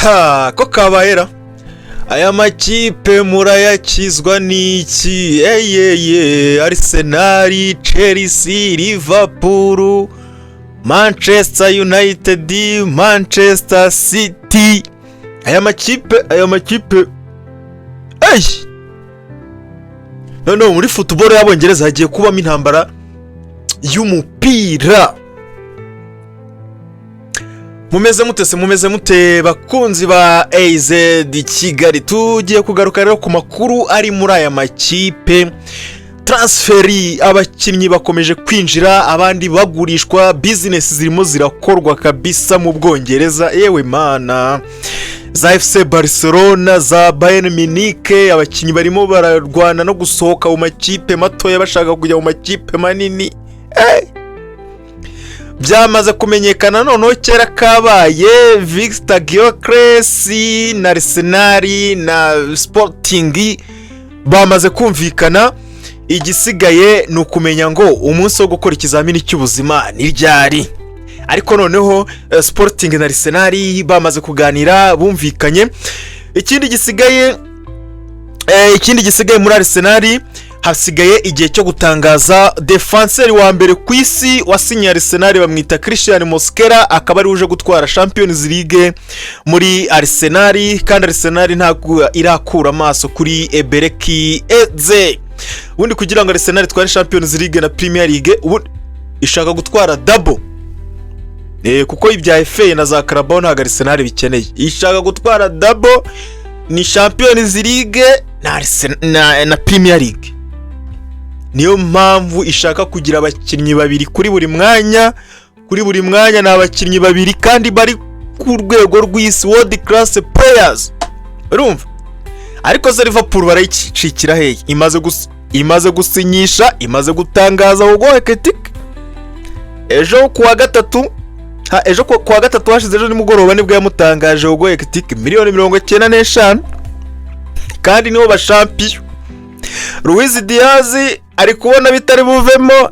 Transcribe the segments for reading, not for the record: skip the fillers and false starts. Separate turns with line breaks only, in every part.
Ha, ko kabayera aya makipe murayakizwa n'iki? Eyeye, Arsenal, Chelsea, Liverpool, Manchester United, Manchester City, aya makipe, aya makipe, eyi! Noneho muri football y'Abongereza hagiye kubamo intambara y'umupira. Mumeze mute se? Mumeze mute, bakunzi ba AZ Kigali? Tugiye kugaruka rero ku makuru ari muri aya makipe. Transfer, abakinnyi bakomeje kwinjira, abandi bagurishwa, business zirimo zirakorwa kabisa mu Bwongereza. Yewe mana, za FC Barcelona, za Bayern Munich, abakinnyi barimo bararwana no gusohoka mu makipe matoya bashaka kujya mu makipe manini. Byamaze kumenyekana noneho kera kabaye, Victor Gyökeres na Arsenal na Sporting bamaze kumvikana. Igisigaye ni ukumenya ngo umunsi wo gukora ikizamini cy'ubuzima ni ryari. Ariko noneho Sporting na Arsenal bamaze kuganira, bumvikanye. Ikindi gisigaye muri Arsenal, hasigaye igihe cyo gutangaza défenseur wa mbere ku isi wasinyiye Arsenal. Bamwita Christian Mosquera, akaba ari uje gutwara Champions League muri Arsenal. Kandi Arsenal ntabwo irakura amaso kuri Eberechi Eze. Ubundi kugira ngo Arsenal itware Champions League na Premier League, ubu ishaka gutwara double, kuko ibya FA na za Carabao ntabwo Arsenal bikeneye. Ishaka gutwara double, ni Champions League na Premier League. Niyo mpamvu ishaka kugira abakinnyi babiri kuri buri mwanya. Kuri buri mwanya ni abakinnyi babiri kandi bari ku rwego rw'isi, world class players, urumva? Ariko se Liverpool barayicikira hehe? Imaze gusinyisha, imaze gutangaza Hugo Ekitike ejo kuwa gatatu. Ejo kuwa gatatu hashize, ejo nimugoroba nibwo yamutangaje Hugo Ekitike, miliyoni 95, kandi nibo bashampiyo. Luis Diaz ari kubona bitari buvemo.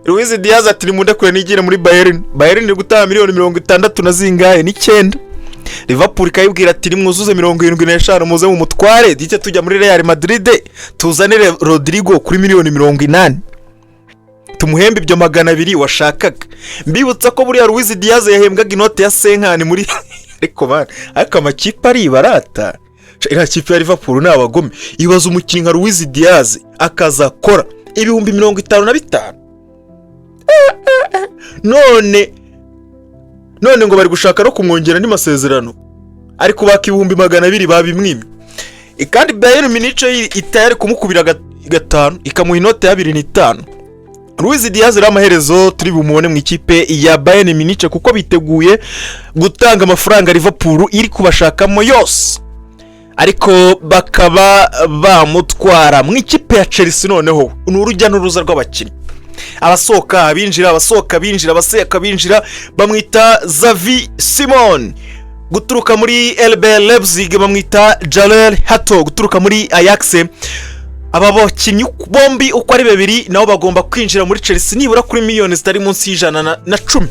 Luis Diaz ati: "Nimundekure nigire muri Bayern." Bayern iri gutanga miliyoni 60 na zingahe n'icyenda. Liverpool ikayibwira ati: "Nimwuzuze 75 muze mu mutware, duhite tujya muri Real Madrid tuzanire Rodrigo kuri miliyoni 80, tumuhembe ibyo 200 washakaga." Mbibutsa ko buriya Luis Diaz yahembwaga inote ya cinquante muri. Ariko bana, ariko amakipe aribarata. Iriya kipe ya Liverpool ni abagome. Ibaza umukinnyi nka Luis Diaz akaza akora 55,000, none none ngo bari gushaka no kumwongera andi masezerano, ari kubaka 200,000, babimwimye. Kandi Bayern Munich yo itayari kumukubira gatanu, ikamuha inote ya 2.5. Luis Diaz rero amaherezo turi bumubone mu ikipe ya Bayern Munich, kuko biteguye gutanga amafaranga Liverpool iri kubashakamo yose, ariko bakaba bamutwara. Mu ikipe ya Chelsea noneho ni urujya n'uruza rw'abakinnyi, abasohoka abinjira, abasohoka binjira, abasohoka binjira. Bamwita Xavi Simons guturuka muri RB Leipzig, bamwita Jorrel Hato guturuka muri Ajax. Aba bakinnyi bombi uko ari babiri nabo bagomba kwinjira muri Chelsea nibura kuri miliyoni zitari munsi y'110,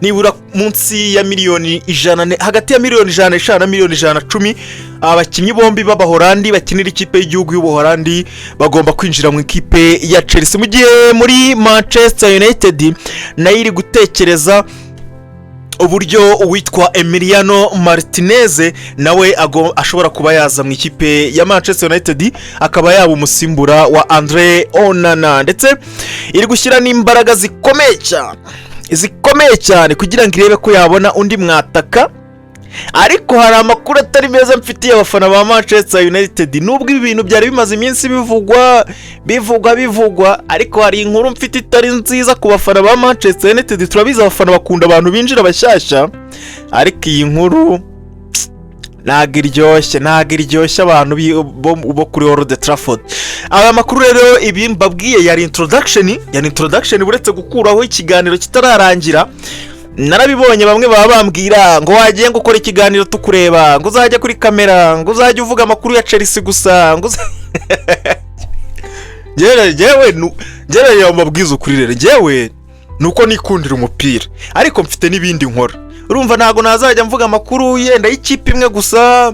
nibura munsi ya miliyoni 100, hagati ya miliyoni 105 na miliyoni 110. Aba bakinnyi bombi b'Abahorandi bakinira ikipe y'igihugu y'Ubuhorandi bagomba kwinjira mu ikipe ya Chelsea, mu gihe muri Manchester United nayo iri gutekereza uburyo uwitwa Emiliano Martinez nawe ashobora kuba yaza mu ikipe ya Manchester United, akaba yaba umusimbura wa Andre Onana. Ndetse iri gushyira n'imbaraga zikomeye cyane, zikomeye cyane, kugira ngo irebe ko yabona undi mwataka. Ariko hari amakuru atari meza mfitiye abafana ba Manchester United. Nubwo ibi bintu byari bimaze iminsi bivugwa, bivugwa, bivugwa, ariko hari inkuru mfite itari nziza ku bafana ba Manchester United. Turabizi, abafana bakunda abantu binjira bashyashya, ariko iyi nkuru ntabwo iryoshye, ntabwo iryoshye abantu bo kuri Old Trafford. Aya makuru rero, ibi mbabwiye yari introduction, yari introduction. Uretse gukuraho ikiganiro kitararangira, narabibonye, bamwe baba bambwira ngo wagiye ngo ukora ikiganiro tukureba, ngo uzajya kuri kamera, ngo uzajye uvuga amakuru ya Chelsea gusa, ngo njyewe rero mbabwiza ukuri rero, njyewe ni uko nikundira umupira, ariko mfite n'ibindi nkora. Urumva, ntabwo nazajya mvuga amakuru yenda y'ikipe imwe gusa,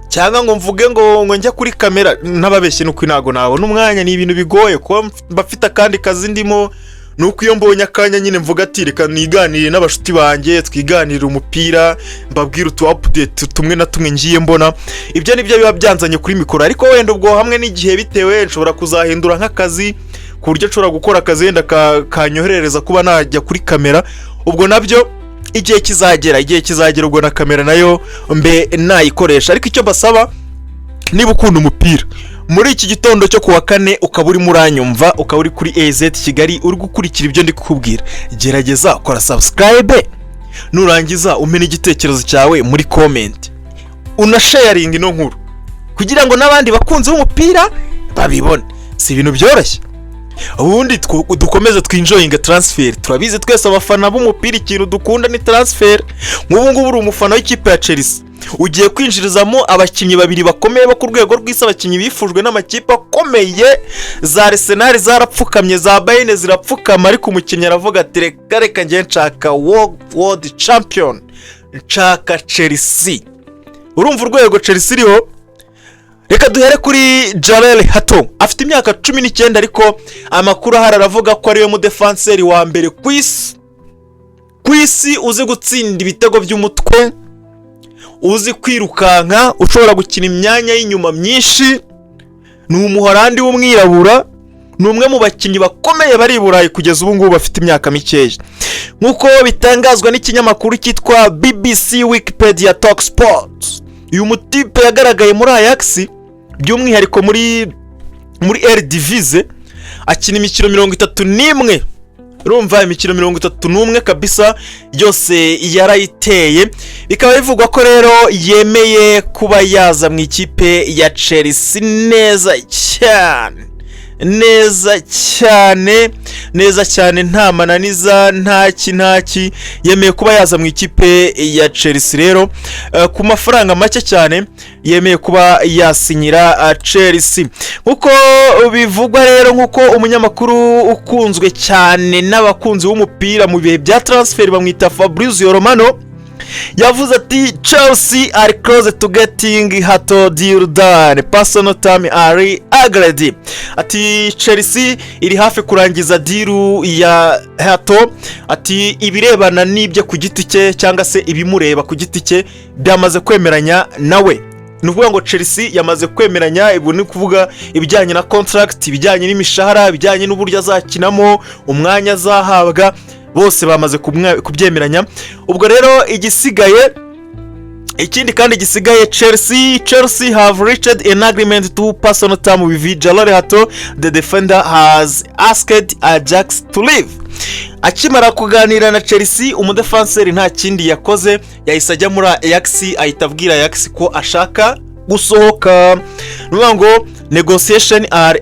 cyangwa ngo mvuge ngo njye kuri kamera ntababeshye. Nuko ntabwo nabona umwanya, ni ibintu bigoye kuba mba mfite akandi kazi ndimo. Nuko iyo mbonye akanya nyine mvuga ati: "Reka niganire n'abashuti banjye, twiganire umupira, mbabwire utu update tumwe na tumwe ngiye mbona." Ibyo nibyo biba byanzanye kuri mikoro. Ariko wenda ubwo hamwe n'igihe, bitewe, nshobora kuzahindura nk'akazi ku buryo nshobora gukora akazi wenda kanyoherereza kuba najya kuri kamera. Ubwo nabyo igihe kizagera, igihe kizagera, ubwo na kamera nayo mbe nayikoresha. Ariko icyo mbasaba, niba ukunda umupira, muri iki gitondo cyo kuwa kane ukaba urimo uranyumva, ukaba uri kuri AZ Kigali, uri gukurikira ibyo ndi kukubwira, gerageza kora subscribe, nurangiza umpe n'igitekerezo cyawe muri comment, unasharinga ino nkuru kugira ngo n'abandi bakunzi b'umupira babibone. Si ibintu byoroshye. Ubundi dukomeze twenjoyinga transfer. Turabizi twese, abafana b'umupira, ikintu dukunda ni transfer. Nk'ubu ngubu uri umufana w'ikipe ya Chelsea, ugiye kwinjirizamo abakinnyi babiri bakomeye bo ku rwego rw'isi, abakinnyi bifujwe n'amakipe akomeye. Za Arsenal zarapfukamye, za Bayern zirapfukama, ariko umukinnyi aravuga ati: "Reka reka, njye nshaka world champion, nshaka Chelsea." Urumva urwego Chelsea iriho. Reka duhere kuri Jorrel Hato. Afite imyaka 19, ariko amakuru ahari aravuga ko ariwe mudefanseri wa mbere ku isi uzi gutsinda ibitego by'umutwe, uzi kwirukanka, ushobora gukina imyanya y'inyuma myinshi. Ni Umuhorandi w'umwirabura, ni umwe mu bakinnyi bakomeye bari i Burayi kugeza ubu ngubu bafite imyaka mikeya, nk'uko bitangazwa n'ikinyamakuru cyitwa BBC Wikipedia Talk Sport. Uyu mutipe yagaragaye muri Ajax, by'umwihariko muri Eredivisie, akina imikino 31. Urumva, imikino 31 kabisa yose yarayiteye. Bikaba bivugwa ko rero yemeye kuba yaza mu ikipe ya Chelsea neza cyane, neza cyane, neza cyane, nta mananiza, ntaki ntaki. Yemeye kuba yaza mu ikipe ya Chelsea rero ku mafaranga make cyane, yemeye kuba yasinyira Chelsea nk'uko bivugwa rero, nk'uko umunyamakuru ukunzwe cyane n'abakunzi b'umupira mu bihe bya transfer bamwita Fabrizio Romano yavuze ati: "Chelsea are close to getting Hato deal done, personal term are agreed." Ati: "Chelsea iri hafi kurangiza deal ya Hato." Ati: "Ibirebana n'ibyo ku giti cye cyangwa se ibimureba ku giti cye byamaze kwemeranya nawe." Ni ukuvuga ngo Chelsea yamaze kwemeranya, ubu ni ukuvuga ibijyanye na contract, ibijyanye n'imishahara, ibijyanye n'uburyo azakinamo, umwanya azahabwa, bose bamaze kubyemeranya. Ubwo rero igisigaye, ikindi kandi gisigaye, Chelsea have reached an agreement to personal term with Jorrel Hato. The defender has asked Ajax to leave. Akimara kuganira na Chelsea, umudefanseri nta kindi yakoze, yahise ajya muri Ajax, ahita abwira Ajax ko ashaka gusohoka. Ni ukuvuga ngo negotiation are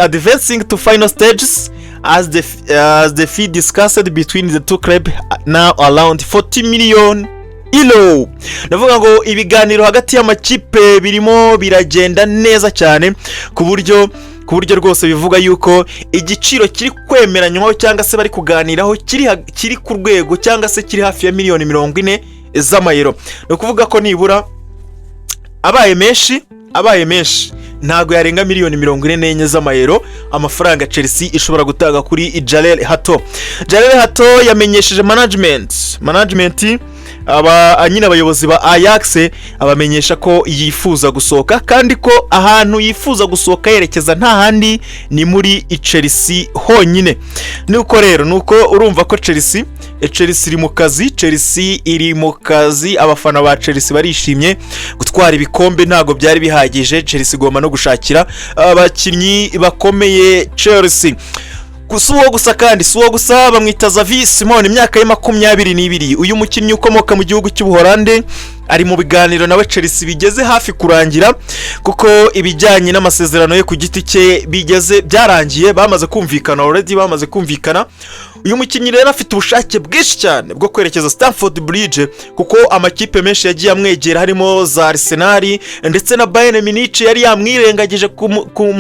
advancing to final stages as the fee discussed between the two clubs now around 40 million euro. Ndavuga ngo ibiganiro hagati y'amakipe birimo biragenda neza cyane, ku buryo rwose bivuga yuko igiciro kiri kwemeranywaho cyangwa se bari kuganiraho kiri ku rwego cyangwa se kiri hafi ya miliyoni 40 z'amayero. Ni ukuvuga ko nibura abaye menshi ntabwo yarenga miliyoni 44 z'amayero, amafaranga Chelsea ishobora gutanga kuri Jorrel Hato. Jorrel Hato yamenyesheje management, aba nyine abayobozi ba Ajax, abamenyesha ko yifuza gusohoka, kandi ko ahantu yifuza gusohoka yerekeza nta handi, ni muri Chelsea honyine. Nuko rero nuko urumva ko Chelsea iri mu kazi, Chelsea iri mu kazi. Abafana ba Chelsea barishimye. Gutwara ibikombe ntabwo byari bihagije, Chelsea igomba no gushakira abakinnyi bakomeye. Chelsea si uwo gusa kandi, si uwo gusa. Bamwita Xavi Simons, imyaka ye 22. Uyu mukinnyi ukomoka mu gihugu cy'Ubuholande ari mu biganiro nawe Chelsea bigeze hafi kurangira, kuko ibijyanye n'amasezerano ye ku giti cye bigeze byarangiye, bamaze kumvikana already, bamaze kumvikana. Uyu mukinnyi rero afite ubushake bwinshi cyane bwo kwerekeza Stamford Bridge, kuko amakipe menshi yagiye amwegera, harimo za Arsenal ndetse na Bayern Munich yari yamwirengagije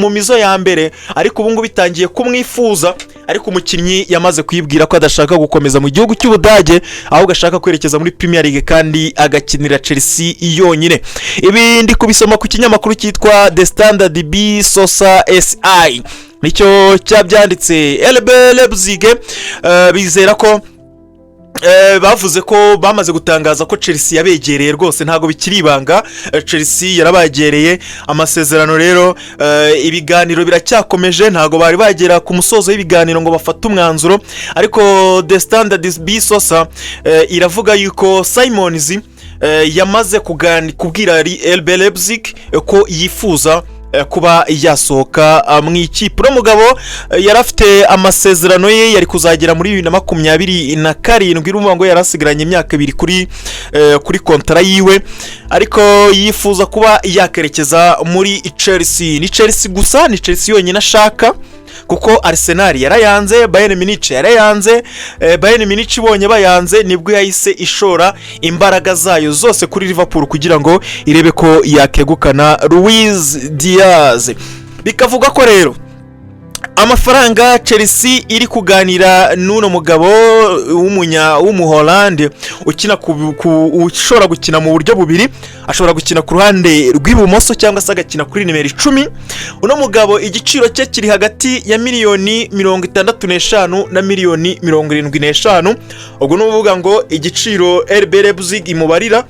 mu mizo ya mbere, ariko ubu ngubu itangiye kumwifuza. Ariko umukinnyi yamaze kuyibwira ko adashaka gukomeza mu gihugu cy'Ubudage, ahubwo ashaka kwerekeza muri Premier League kandi agakinira Chelsea yonyine. Ibi ndi kubisoma ku kinyamakuru cyitwa The Standard B Sosa SI, nicyo cyabyanditse. RB Leipzig bizera ko bavuze ko bamaze gutangaza ko Chelsea yabegereye rwose, ntabwo bikiri ibanga. Chelsea yarabagereye amasezerano rero, ibiganiro biracyakomeje, ntabwo bari bagera ku musozo w'ibiganiro ngo bafate umwanzuro. Ariko The Standard B Sosa iravuga yuko Simons yamaze kubwira RB Leipzig ko yifuza kuba yasohoka mu ikipe. Uno mugabo yari afite amasezerano ye yari kuzagera muri 2027, urumva ngo yari asigaranye imyaka 2 kuri kontara yiwe, ariko yifuza kuba yakerekeza muri Chelsea. Ni Chelsea gusa, ni Chelsea yonyine ashaka, kuko Arsenal yarayanze, Bayern Munich yarayanze. Bayern Munich ibonye bayanze, nibwo yahise ishora imbaraga zayo zose kuri Liverpool kugira ngo irebe ko yakegukana Luis Diaz. Bikavuga ko rero amafaranga Chelsea iri kuganira n'uno mugabo w'Umuholande ukina ushobora gukina mu buryo bubiri, ashobora gukina ku ruhande rw'ibumoso cyangwa se agakina kuri nimero 10. Uno mugabo igiciro cye kiri hagati ya miliyoni 65 na miliyoni 75. Ubwo ni ukuvuga ngo igiciro RB Leipzig imubarira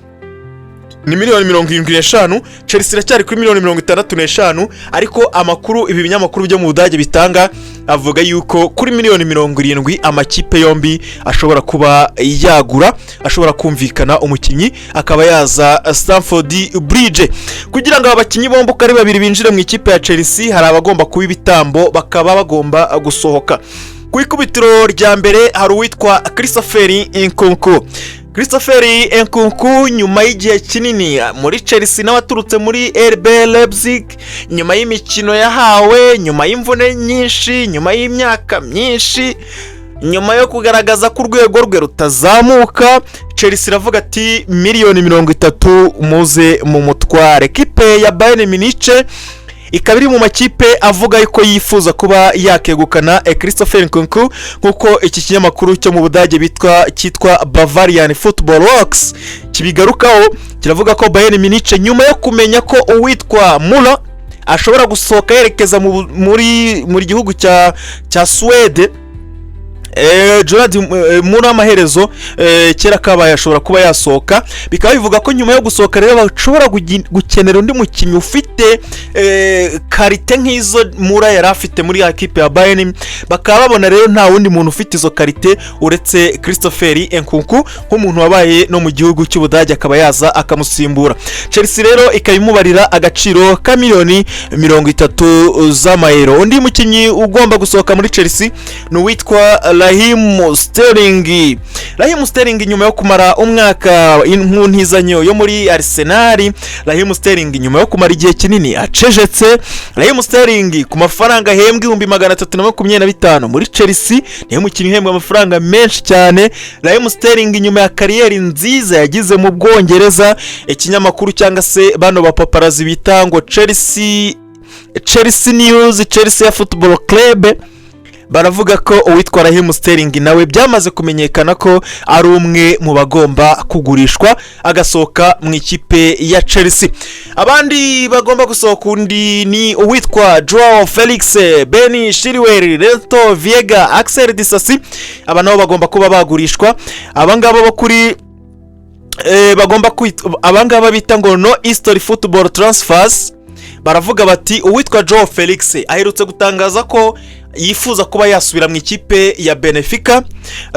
ni miliyoni 75, Chelsea iracyari kuri miliyoni 65. Ariko amakuru ibi binyamakuru byo mu Budage bitanga avuga yuko kuri miliyoni 70 amakipe yombi ashobora kuba yagura, ashobora kumvikana, umukinnyi akaba yaza Stamford Bridge. Kugira ngo aba bakinnyi bombi uko ari babiri binjire mu ikipe ya Chelsea, hari abagomba kuba ibitambo, bakaba bagomba gusohoka. Ku ikubitiro rya mbere hari uwitwa Christopher Nkunku. Christopher Nkunku, nyuma y'igihe kinini muri Chelsea n'abaturutse muri RB Leipzig, nyuma y'imikino yahawe, nyuma y'imvune nyinshi, nyuma y'imyaka myinshi, nyuma yo kugaragaza ko urwego rwe rutazamuka, Chelsea iravuga ati: "Miliyoni 30 muze mu mutware." Kipe ya Bayern Munich ikaba iri mu makipe avuga ko yifuza kuba yakegukana Christopher Nkunku, nk'uko iki kinyamakuru cyo mu Budage cyitwa Bavarian Football Works kibigarukaho. Kiravuga ko Bayern Munich, nyuma yo kumenya ko uwitwa Müller ashobora gusohoka yerekeza muri gihugu cya Suwede, Gerard muri amaherezo kera kabaye ashobora kuba yasohoka. Bikaba bivuga ko nyuma yo gusohoka rero bashobora gukenera undi mukinnyi ufite qualité nk'izo Müller yari afite muri ya kipe ya Bayern. Bakaba babona rero nta wundi muntu ufite izo qualité uretse Christopher Nkunku, nk'umuntu wabaye no mu gihugu cy'Ubudage, akaba yaza akamusimbura. Chelsea rero ikaba imubarira agaciro ka miliyoni 30 z'amayero. Undi mukinnyi ugomba gusohoka muri Chelsea ni uwitwa Raheem Sterling. Raheem Sterling, nyuma yo kumara umwaka nk'intizanyo yo muri Arsenal, Raheem Sterling nyuma yo kumara igihe kinini acejetse, Raheem Sterling ku mafaranga ahembwa 325,000 muri Chelsea, niyo mukinnyi uhembwa amafaranga menshi cyane. Raheem Sterling, nyuma ya carrière nziza yagize mu Bwongereza, ikinyamakuru cyangwa se bano bapaparazzi bita ngo Chelsea News, Chelsea Football Club, baravuga ko uwitwa Raheem Sterling nawe byamaze kumenyekana ko ari umwe mu bagomba kugurishwa, agasohoka mu ikipe ya Chelsea. Abandi bagomba gusohoka, undi ni uwitwa Joao Felix, Ben Chilwell, Renato Veiga, Axel Disasi. Aba nabo bagomba kuba bagurishwa. Aba ngaba bo kuri bagomba kwitwa, aba ngaba bita ngo No History Football Transfers, baravuga bati uwitwa Joao Felix aherutse gutangaza ko yifuza kuba yasubira mu ikipe ya Benfica.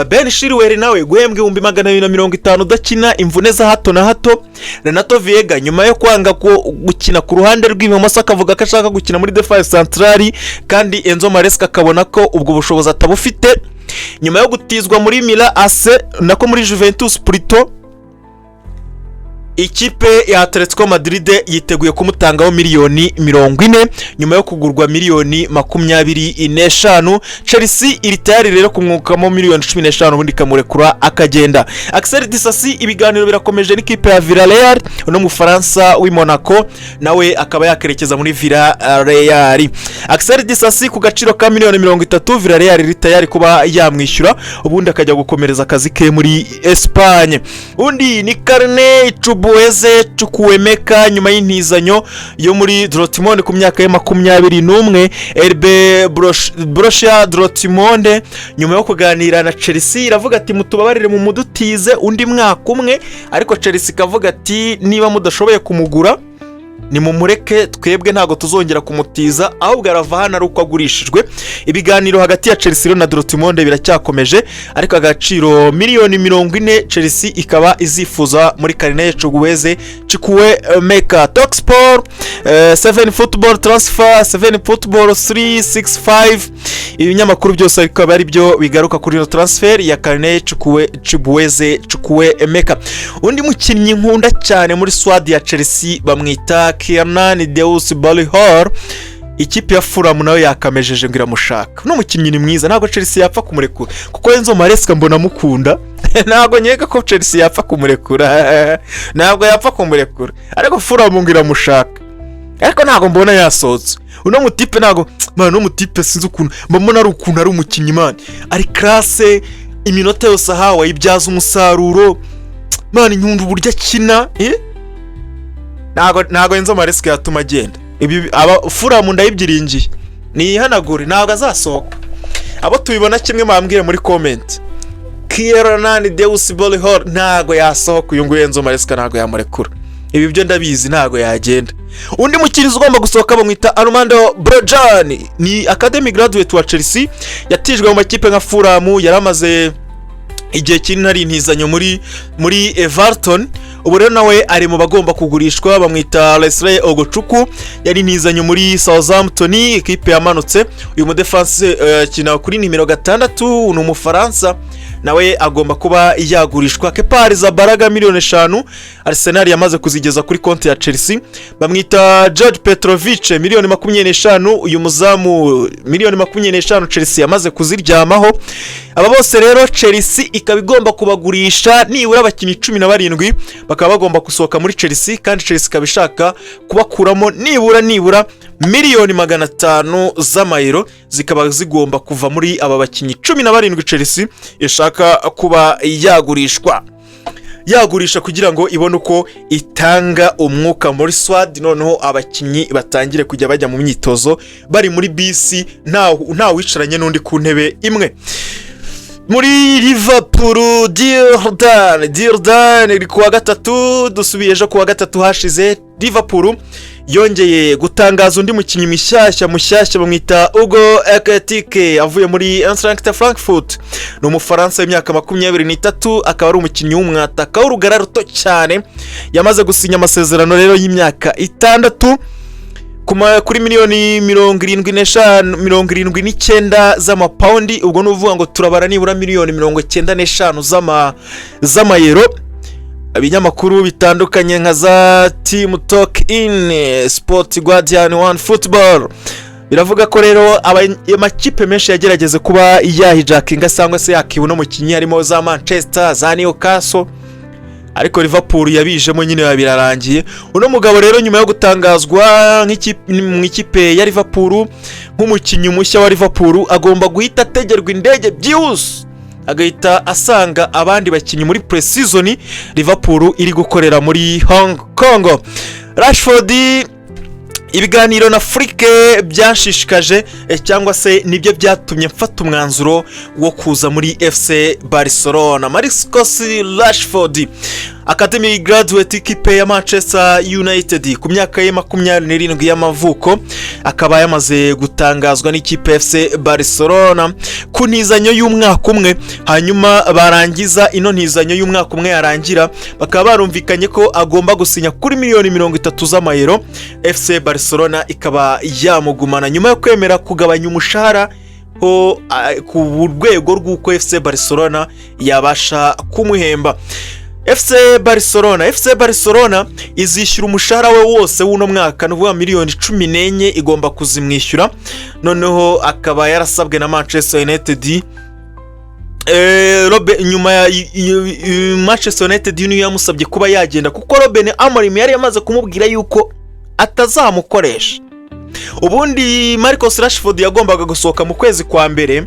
Ben Chilwell nawe guhembwa 250,000 udakina, imvune za hato na hato. Renato Veiga, nyuma yo kwanga gukina ku ruhande rw'ibumoso, akavuga ko ashaka gukina muri défense centrale, kandi Enzo Maresca akabona ko ubwo bushobozi atabufite, nyuma yo gutizwa muri Milan AC, nako muri Juventus plutôt. Ikipe ya Atletico Madrid yiteguye kumutangaho miliyoni 40 nyuma yo kugurwa miliyoni 25. Chelsea iri tayari rero kumwukamo miliyoni 15, ubundi ikamurekura akagenda. Axel Disasi, ibiganiro birakomeje n'ikipe ya Villarreal. Uno mufaransa w'i Monaco nawe akaba yakerekeza muri Villarreal. Axel Disasi ku gaciro ka miliyoni 30, Villarreal iri tayari kuba yamwishyura, ubundi akajya gukomereza akazi ke muri Espagne. Undi ni Carney Chibueze Chukwuemeka, nyuma y'intizanyo yo muri Dortmund ku myaka ye 21. RB Borussia Dortmund, nyuma yo kuganira na Chelsea, iravuga ati: "Mutubabarire mu mudutize undi mwaka umwe." Ariko Chelsea ikavuga ati: "Niba mudashoboye kumugura, nimumureke, twebwe ntabwo tuzongera kumutiza, ahubwo arava hano ari uko agurishijwe." Ibiganiro hagati ya Chelsea rero na Dortmund biracyakomeje, ariko agaciro miliyoni 40 Chelsea ikaba izifuza muri Carney Chibueze Chukwuemeka. Talksport, 7 Football Transfer, 7 Football 365, ibinyamakuru byose bikaba ari byo bigaruka kuri ino transfer ya Carney Chibueze Chukwuemeka. Undi mukinnyi nkunda cyane muri squad ya Chelsea bamwita Kiernan Dewsbury Hall. Ikipe ya Fulham nayo yakamejeje ngo iramushaka. Uno mukinnyi ni mwiza, ntabwo Chelsea yapfa kumurekura, kuko Enzo Maresca mbona amukunda. Ntabwo nkeka ko Chelsea yapfa kumurekura, ntabwo yapfa kumurekura, ariko Fulham ngo iramushaka. Ariko ntabwo mbona yasohotse uno mutipe. Ntabwo, man, uno mutipe sinzi ukuntu mbona ari ukuntu ari umukinnyi, man, ari classe. Iminota yose ahawe ayibyaza umusaruro, man. Nkunda uburyo akina, eh? Ntabwo Enzo Maresca yatuma agenda. Ibi aba Fulham ndayibyiringiye, niyihanagure, ntabwo azasohoka. Abo tubibona kimwe mwambwire muri comment. Kiernan Dewsbury Hall ntabwo yasohoka. Uyu nguyu Enzo Maresca ntabwo yamurekura, ibi byo ndabizi, ntabwo yagenda. Undi mukinnyi ugomba gusohoka bamwita Armando Broja, ni academy graduate wa Chelsea, yatijwe mu makipe nka Fulham, yari amaze igihe kinini ari intizanyo muri Everton. Ubu rero nawe ari mu bagomba kugurishwa. Bamwita Lesley Ugochukwu, yari intizanyo muri Southampton, ikipe yamanutse. Uyu mudefanse akina kuri nimero 6, ni umufaransa, nawe agomba kuba yagurishwa. Kepa Arrizabalaga, miliyoni 5 Arsenal yamaze kuzigeza kuri konti ya Chelsea. Bamwita George Petrovic, miliyoni 25. Uyu muzamu miliyoni 25 Chelsea yamaze kuziryamaho. Aba bose rero Chelsea ikaba igomba kubagurisha, nibura abakinnyi 17 bakaba bagomba gusohoka muri Chelsea, kandi Chelsea ikaba ishaka kubakuramo nibura miliyoni 500 z'amayero, zikaba zigomba kuva muri aba bakinnyi 17 Chelsea ishaka kuba yagurisha kugira ngo ibone uko itanga umwuka muri squad, noneho abakinnyi batangire kujya bajya mu myitozo bari muri bisi, nta wicaranye n'undi ku ntebe imwe. Muri Liverpool, deal done, deal done iri kuwa gatatu. Dusubiye ejo kuwa gatatu hashize, Liverpool yongeye gutangaza undi mukinnyi mushyashya mushyashya, bamwita Hugo Ekitike, avuye muri Eintracht Frankfurt. Ni umufaransa w'imyaka 23, akaba ari umukinnyi w'umwataka w'urugara ruto cyane. Yamaze gusinya amasezerano rero y'imyaka 6 kuri miliyoni 75, 79 z'amapawundi. Ubwo ni ukuvuga ngo turabara nibura miliyoni 95 z'amayero. Ibinyamakuru bitandukanye nka za Team Talk in Sport, Guardian, One Football biravuga ko rero amakipe menshi yagerageze kuba yahijakinga cyangwa se yakiba uno mukinnyi, harimo za Manchester, za Newcastle, ariko Liverpool yabijemo nyine biba birarangiye. Uno mugabo rero, nyuma yo gutangazwa mu ikipe ya Liverpool nk'umukinnyi mushya wa Liverpool, agomba guhita ategerwa indege byihuse, agahita asanga abandi bakinnyi muri pre-season Liverpool iri gukorera muri Hong Kong. Rashford, ibiganiro na Flick byanshishikaje, cyangwa se nibyo byatumye mfata umwanzuro wo kuza muri FC Barcelona. Marcus Rashford, academy graduate ikipe ya Manchester United, ku myaka ye 27 y'amavuko, akaba yamaze gutangazwa n'ikipe FC Barcelona ku ntizanyo y'umwaka umwe. Hanyuma barangiza ino ntizanyo y'umwaka umwe yarangira, bakaba barumvikanye ko agomba gusinya kuri miliyoni 30 z'amayero, FC Barcelona ikaba yamugumana nyuma yo kwemera kugabanya umushahara ho ku rwego rw'uko FC Barcelona yabasha kumuhemba. FC Barcelona, FC Barcelona izishyura umushahara we wose w'uno mwaka, ni ukuvuga miliyoni 14 igomba kuzimwishyura. Noneho akaba yarasabwe na Manchester United. Nyuma ya Manchester United niyo yamusabye kuba yagenda, kuko Ruben Amorim yari yamaze kumubwira yuko atazamukoresha. Ubundi Marcus Rashford yagombaga gusohoka mu kwezi kwa mbere,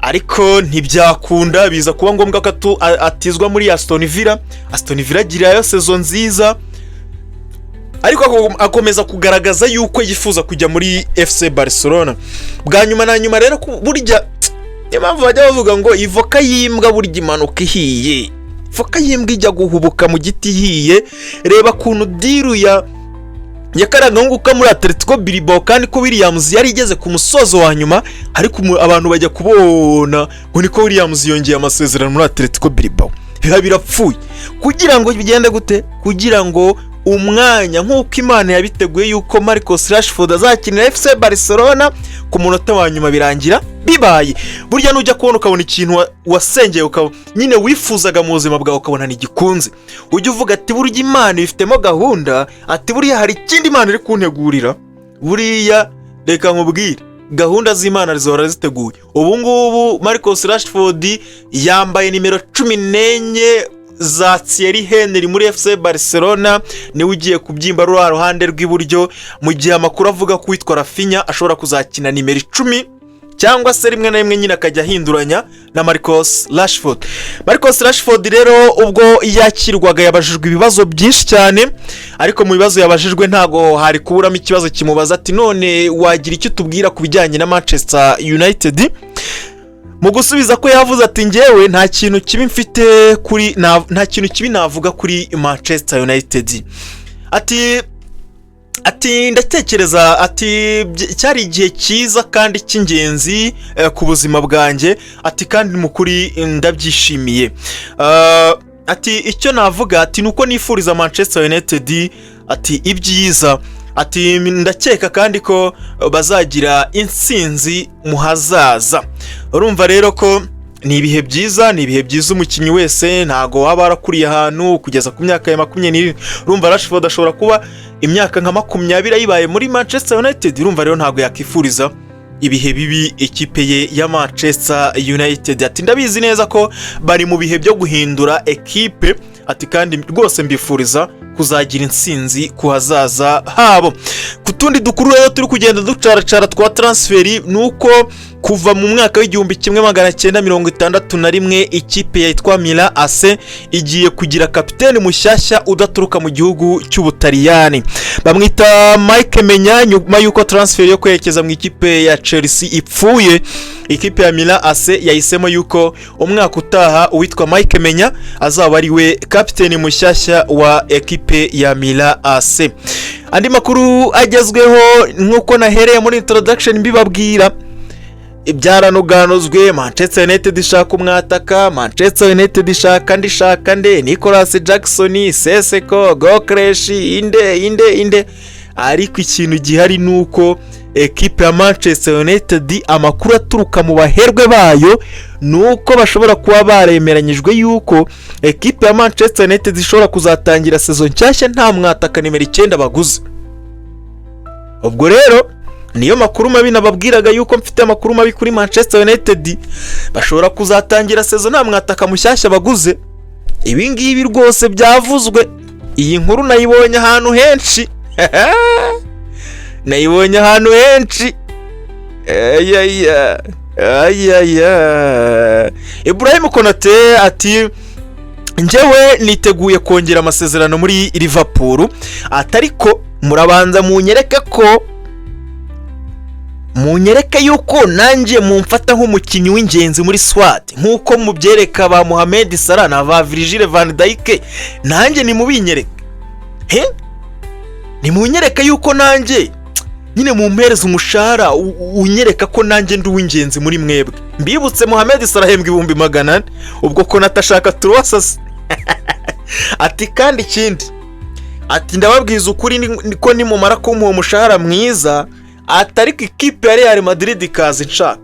ariko ntibyakunda, biza kuba ngombwa ko atizwa muri Aston Villa. Aston Villa agirayo saison nziza, ariko akomeza kugaragaza yuko yifuza kujya muri FC Barcelona. Bwa nyuma na nyuma rero, burya niyo mpamvu bajya bavuga ngo ivoka y'imbwa burya imanuka ihiye, ivoka y'imbwa ijya guhubuka mu giti ihiye. Reba ukuntu deal ya kariya gahungu ko muri Atletico Bilbao, kandi ko Williams yari igeze ku musozo wa nyuma, ariko abantu bajya kubona ngo niko Williams yongeye amasezerano muri Atletico Bilbao, biba birapfuye. Kugira ngo bigende gute? Kugira ngo umwanya, nk'uko Imana yabiteguye yuko Marcus Rashford azakinira FC Barcelona, ku munota wa nyuma birangira bibaye. Burya nujya kubona ukabona ikintu wasengeye, ukaba nyine wifuzaga mu buzima bwawe, ukabona ntigikunze, ujya uvuga ati: "Burya Imana ibifitemo gahunda," ati: "Buriya hari ikindi Imana iri kuntegurira." Buriya reka nkubwire, gahunda z'Imana zihora ziteguye. Ubu ngubu Marcus Rashford yambaye nimero 14 za Thierry Henry muri FC Barcelona, niwe ugiye kubyimba ruriya ruhande rw'iburyo, mu gihe amakuru avuga ko uwitwa Raphinha ashobora kuzakina nimero 10, cyangwa se rimwe na rimwe nyine akajya ahinduranya na Marcus Rashford. Marcus Rashford rero ubwo yakirwaga yabajijwe ibibazo byinshi cyane, ariko mu bibazo yabajijwe ntabwo hari kuburamo ikibazo kimubaza ati: "None wagira icyo utubwira ku bijyanye na Manchester United?" Mu gusubiza ko yavuze ati: "Ngewe nta kintu kibi mfite kuri nta kintu kibi navuga kuri Manchester United." Ati: "Ndatekereza," ati, "cyari igihe cyiza kandi cy'ingenzi ku buzima bwanjye," ati, "kandi mu kuri ndabyishimiye." Ati: "Icyo navuga," ati, "ni uko nifuriza Manchester United," ati, "ibyiza," ati: "Ndakeka kandi ko bazagira intsinzi mu hazaza." Urumva rero ko ni ibihe byiza, ni ibihe byiza. Umukinnyi wese ntago waba warakuriye ahantu kugeza ku myaka ya 27. Urumva Rashford ashobora kuba imyaka nka 20 ayibaye muri Manchester United. Urumva rero ntabwo yakifuriza ibihe bibi ikipe ye ya Manchester United. Ati: "Ndabizi neza ko bari mu bihe byo guhindura ekipe," ati, "kandi rwose mbifuriza kuzagira intsinzi ku hazaza habo." Ku tundi dukuru rero turi kugenda ducaracara twa transfer, ni uko kuva mu mwaka w'1961 ikipe yitwa Milan AC igiye kugira kapiteni mushyashya udaturuka mu gihugu cy'Ubutaliyani, bamwita Mike Maignan. Nyuma y'uko transfer yo kwerekeza mu ikipe ya Chelsea ipfuye, ikipe ya Milan AC yahisemo yuko umwaka utaha uwitwa Mike Maignan azaba ari we kapiteni mushyashya wa ekipe ya Milan AC. Andi makuru agezweho, nk'uko nahereye muri introduction mbibabwira, ibyaranuganuzwe: Manchester United ishaka umwataka, Manchester United ishaka ndi, ishaka nde? Nicolas Jackson, Sesko, Gyökeres, inde, inde, inde? Ariko ikintu gihari ni uko ekipe ya Manchester United, amakuru aturuka mu baherwe bayo ni uko bashobora kuba baremeranyijwe yuko ekipe ya Manchester United ishobora kuzatangira saison nshyashya nta mwataka nimero 9 baguze. Ubwo rero niyo makuru mabi nababwiraga, yuko mfite amakuru mabi kuri Manchester United: bashobora kuzatangira saison nta mwataka mushyashya baguze. Ibi ngibi rwose byavuzwe, iyi nkuru nayibonye ahantu henshi, nayibonye ahantu henshi. Ayaya, ayaya! Ibrahim Konate ati: "Njyewe niteguye kongera amasezerano muri Liverpool," ati, "ariko murabanza munyereke ko, munyereke yuko nanjye mumfata nk'umukinnyi w'ingenzi muri squad, nk'uko mubyereka ba Mohamed Salah na ba Virgil van Dijk. Nanjye nimubinyereke, he nimunyereke yuko nanjye nyine mumpereza umushahara unyereka ko nanjye ndi uw'ingenzi muri mwebwe." Mbibutse, Mohamed Salah ahembwa 400,000. Ubwo Konate ashaka turuwasasi. Ati: "Kandi ikindi," ati, "ndababwiza ukuri ko nimumara kumuha umushahara mwiza," ati, "ariko ikipe ya Real Madrid ikaza inshaka,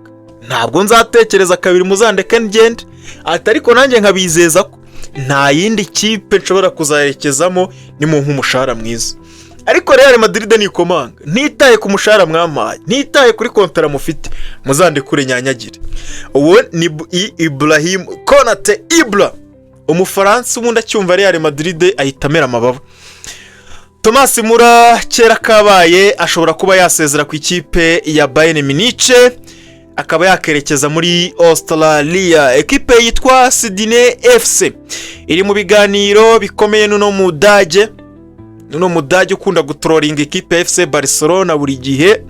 ntabwo nzatekereza kabiri, muzandeke ngende." Ati: "Ariko nanjye nkabizeza ko Nta yindi kipe nshobora kuzayerekezamo ni mu nk'umushahara mwiza. Ariko Real Madrid nikomanga, ntitaye ku mushahara mwampaye, ntitaye kuri kontara mufite, muzandekure nyanyagire. Uwo ni Ibrahim Konate Ibra, Umufaransa. Ubundi acyumva Real Madrid ahita amera amababa. Thomas Müller kera kabaye ashobora kuba yasezera ku ikipe ya Bayern Munich, akaba yakerekeza muri Australia. Ekipe yitwa Sydney FC iri mu biganiro bikomeye n'uno mudage ukunda gutrollinga ikipe ya FC Barcelona buri gihe.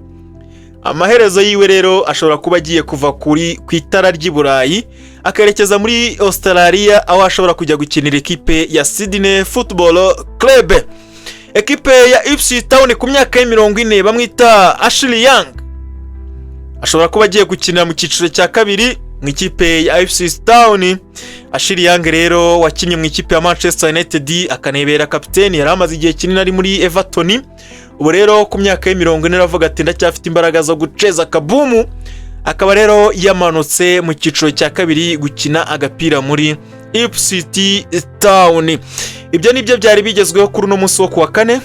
Amaherezo yiwe rero ashobora kuba agiye kuva ku itara ry'i Burayi, akerekeza muri Australia, aho ashobora kujya gukinira ikipe ya Sydney Football Club. Ekipe ya Ipswich Town, ku myaka ye 40, bamwita Ashley Young, ashobora kuba agiye gukinira mu cyiciro cya kabiri mu ikipe ya Ipswich Town. Ashley Young rero wakinnye mu ikipe ya Manchester United, akanebera kapiteni, yari amaze igihe kinini ari muri Everton. Ubu rero ku myaka ye 40 aravuga ati: "Ndacyafite imbaraga zo guceza kabumu." Akaba rero yamanutse mu cyiciro cya kabiri gukina agapira muri Ipswich Town. Ibyo nibyo byari bigezweho kuri uno munsi wo kuwa kane.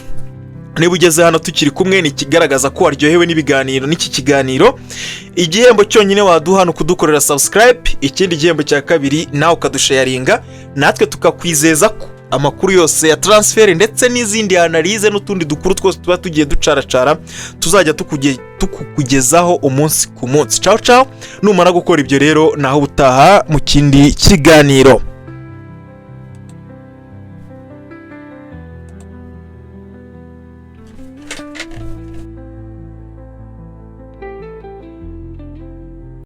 Niba ugeze hano tukiri kumwe, ni ikigaragaza ko waryohewe n'ibiganiro n'iki kiganiro. Igihembo cyonyine waduha ni ukudukorera subscribe. Ikindi gihembo cya kabiri, nawe ukadusharinga, natwe tukakwizeza ko amakuru yose ya transfer ndetse n'izindi analyse n'utundi dukuru twose tuba tugiye ducaracara tuzajya tukugezaho umunsi ku munsi. Cawu cawu! Numara gukora ibyo rero, naho ubutaha mu kindi kiganiro.